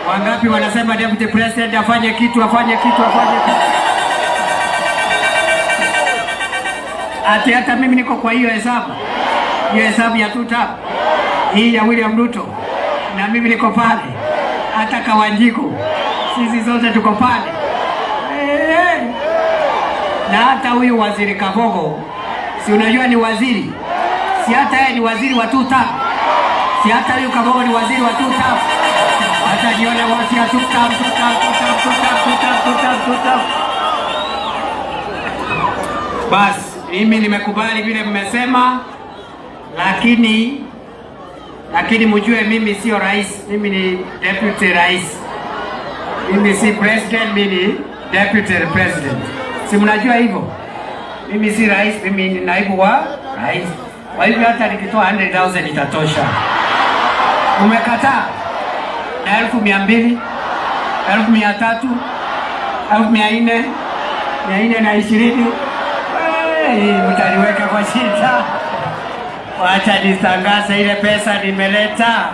Wangapi wanasema deputy president afanye kitu, afanye kitu, afanye kitu? Ati hata mimi niko kwa hiyo hesabu, hiyo hesabu ya two term hii ya William Ruto, na mimi niko pale, hata Kawanjiku, sisi zote tuko pale. Hey, na hata huyu waziri Kabogo, si unajua ni waziri, si hata yeye ni waziri wa two term, si hata huyu Kabogo ni waziri wa two term. Wacha nione wasi ya two term, two term, two term, two term, two term, two term, two term. Bas, mimi nimekubali vile mmesema, lakini mjue mimi sio rais, mimi ni deputy rais. Mimi si president, mimi ni deputy president. Si mnajua hivyo? Mimi si rais, mimi ni naibu wa rais. Kwa hivyo hata nikitoa 100,000 itatosha. Umekataa na 200,000, 300,000, 400,000, 420. Hey, mtaniweka kwa shida. Wacha nitangaze ile pesa nimeleta.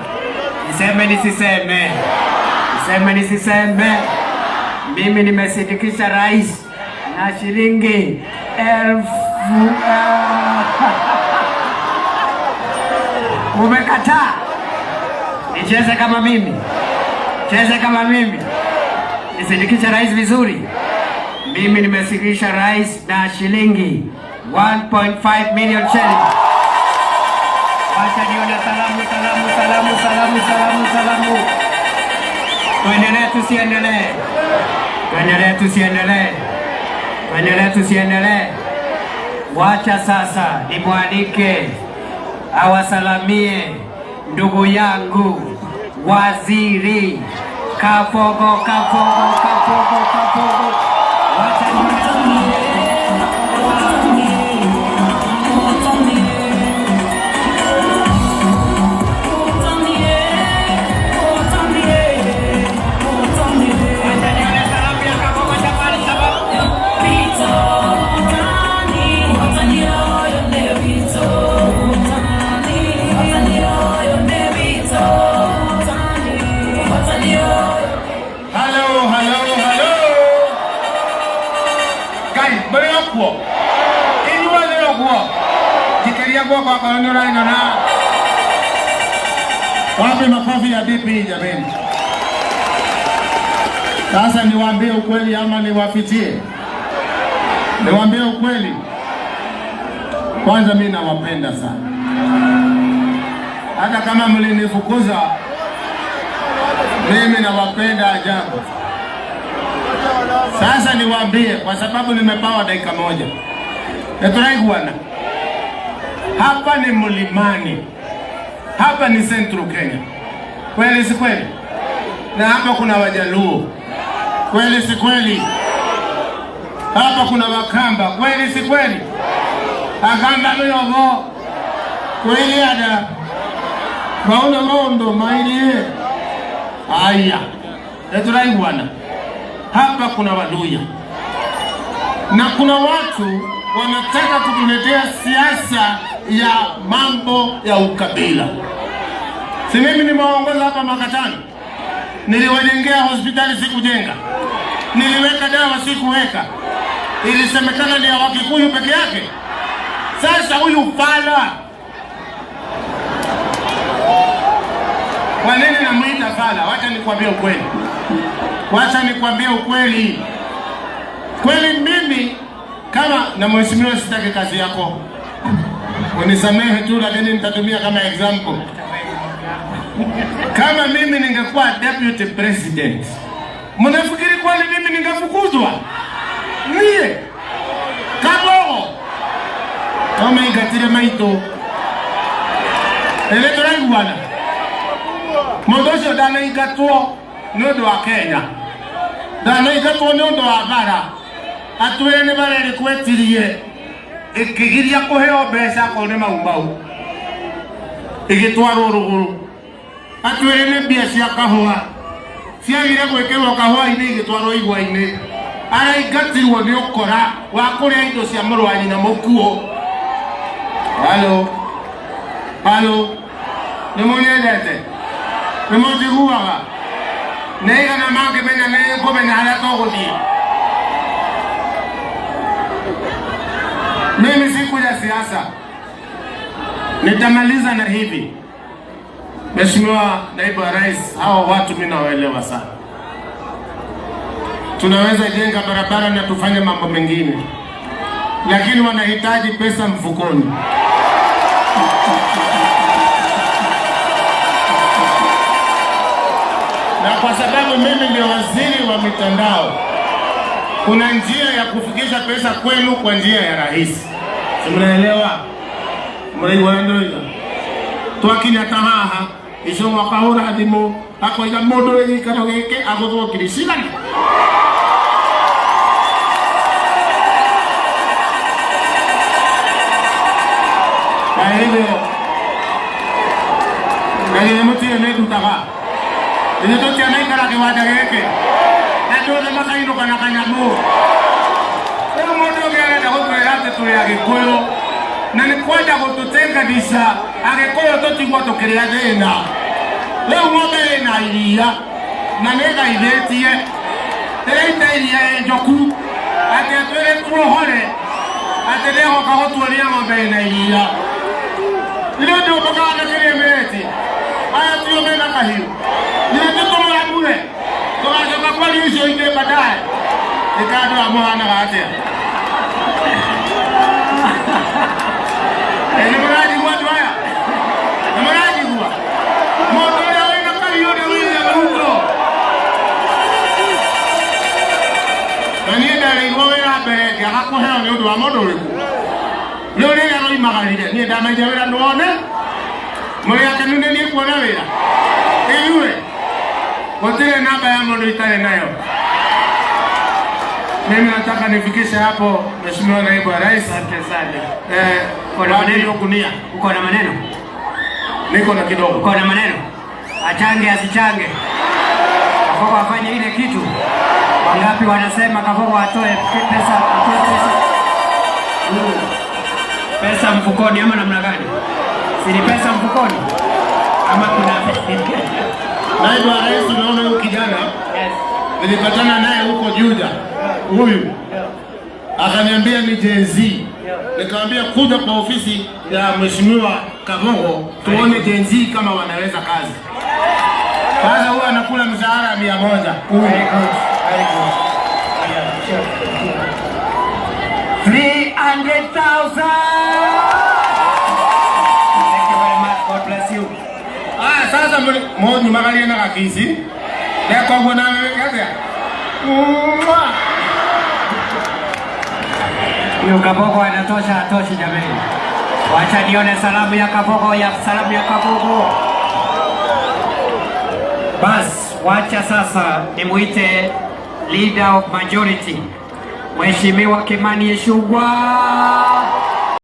Niseme nisiseme? Niseme nisiseme? Mimi nimesindikisha rais na shilingi elfu. Umekataa? Nicheze kama mimi, cheze kama mimi, nisindikishe rais vizuri. Mimi nimesindikisha rais na shilingi 1.5 million shillings. Wacha nione salamu, salamu, salamu, salamu, salamu, salamu. Tuendelee tusiendelee? Tuendelee tusiendelee? Tuendelee tusiendelee? Wacha sasa nimwalike awasalamie ndugu yangu Waziri Kabogo, Kabogo, Kabogo, Kabogo. Wacha nione salamu. Wacha nione salamu ya Kabogo, jamani, jamani. Hello, hello, hello. Ngai, mũrĩ o kuo? Inyuothe ũguo? Njikĩria guoko akorwo nĩ ũrainona. Wapi makofi ya DP jameni? Sasa niwaambie ukweli ama niwafichie? Niwaambie ukweli. Kwanza mimi nawapenda sana. Hata kama mlinifukuza, mimi nawapenda ajabu. Sasa niwaambie, kwa sababu nimepawa dakika moja. Nĩtũraiguana. Hapa ni mlimani, hapa ni Central Kenya, kweli si kweli? Na hapa kuna Wajaluo, kweli si kweli? Hapa kuna Wakamba, kweli si kweli? Akamba miogo kweli ada mauna mondo mailie aya, nĩtũraiguana. Hapa kuna Waluya na kuna watu wanataka kutuletea siasa ya mambo ya ukabila. Si mimi nimewaongoza hapa mwaka 5, niliwajengea hospitali sikujenga, niliweka dawa sikuweka, ilisemekana ni ya Wakikuyu peke yake. Sasa huyu fala, kwa nini namuita fala? Wacha nikwambie ukweli, wacha nikwambie ukweli. Kweli mimi kama na mheshimiwa, sitaki kazi yako, unisamehe tu, lakini nitatumia kama example. Kama mimi ningekuwa deputy president, mnafikiri kweli mimi ningefukuzwa? Mie Kabogo nomengatire maitũ ĩrĩ tũraiguana mũndũ ũcio ndanaingatwo nĩ ũndũ wa Kenya, ndanaingatwo nĩ ũndũ wa bara, atwĩre nĩ bara ĩrĩkũ etirie ĩkĩgiria kũheo mbeca akorwo nĩ Mau Mau ĩgĩtwarwo rũgũrũ, atwĩre nĩ mbia cia kahũa ciagire gwĩkĩrwo kahũa-inĩ igĩtwarwo igwa-inĩ, araingatirwo nĩ ũkora wa kũrĩa indo cia mũrũ wa nyina mũkuũ. Halo, halo, nĩ mũnyendete? Nĩ mũnjiguaga? Nĩ aigana mangĩmenya nĩ ngũmenya harĩa tũgũthiĩ? Mimi sikuja siasa, nitamaliza na hivi. Mheshimiwa Naibu wa Rais, hawa watu mimi nawaelewa sana. Tunaweza jenga barabara na tufanye mambo mengine, lakini wanahitaji pesa mfukoni. Na kwa sababu mimi ndio waziri wa mitandao, kuna njia ya kufikisha pesa kwenu kwa njia ya rahisi. Si mnaelewa? Mnaelewa ndio? Twakinya ta haha ico akahũra thimũ akoiga mũndũ wĩ gĩikaro gĩkĩ agũthwo ngiri cigana. Kwa hivyo na githĩ mũtirĩ nĩ ndutaga ithuĩ tũtianaikara kĩwanja gĩkĩ andũ othe makainũka na kanyamũ. Rĩu mũndũ ũngĩ arenda gũtwĩra atĩ tũrĩ Agĩkũyũ na nĩ kwenda gũtũtenganisha Agĩkũyũ tũtigwo tũkĩrĩa thĩna. Rĩu ng'ombe ĩna iria na nĩ ĩgaithĩtie ĩraita iria ĩ njoku atĩ atwĩre tuohore atĩ nĩegũka gũtuonia ng'ombe ĩna iria. Ithuĩ ndũmũkaga na kĩrĩa ĩmeretie aya tio mena kahiũ ithuĩ tũtũmũramure tũgacoka kwaria icio ingĩ baadaye. Ĩka andũ aya mũhanaga atĩa? Nĩ mũranjigua andũ aya? Nĩ mũranjigua? Mũndũ ũrĩa wĩna kahiũ nĩ William Ruto. Na niĩ ndarĩirwo wĩra mbere ngĩaga kũheo nĩ ũndũ wa mũndũ ũrĩkũ. Rĩu rĩrĩa roimagarire niĩ ndamaire wĩra nĩwone mũrĩ akenu nĩ niĩ kuona wĩra. Inyuĩ gũtirĩ namba ya mũndũ itarĩ nayo. Mimi nataka nifikishe hapo, Mheshimiwa Naibu wa Rais. Asante sana. Kuna maneno gunia. Uko na maneno? Niko na kidogo. Uko na maneno? Achange asichange. Kabogo afanye ile kitu. Wangapi wanasema Kabogo atoe pesa, atoe pesa? Pesa mfukoni ama namna gani? Si ni pesa mfukoni? Ama kuna Naibu wa Rais, unaona huyu kijana? Yes. Nilipatana naye huko Juja. Huyu akaniambia ni Gen Z. Nikamwambia kuja kwa ofisi ya Mheshimiwa Kabogo tuone Gen Z kama wanaweza kazi. Sasa huyu anakula mshahara 100. Very good. Very good. 300,000. Thank you very much. God bless you. Sasa mũnyumagarie na gakici. Ndekoguo nawe wĩke atĩa? Mwah. Huyo Kabogo anatosha, atoshi jamani. Wacha nione salamu ya Kabogo, ya salamu ya Kabogo. Bas, wacha sasa nimuite leader of majority, Mheshimiwa Kimani Ichung'wah.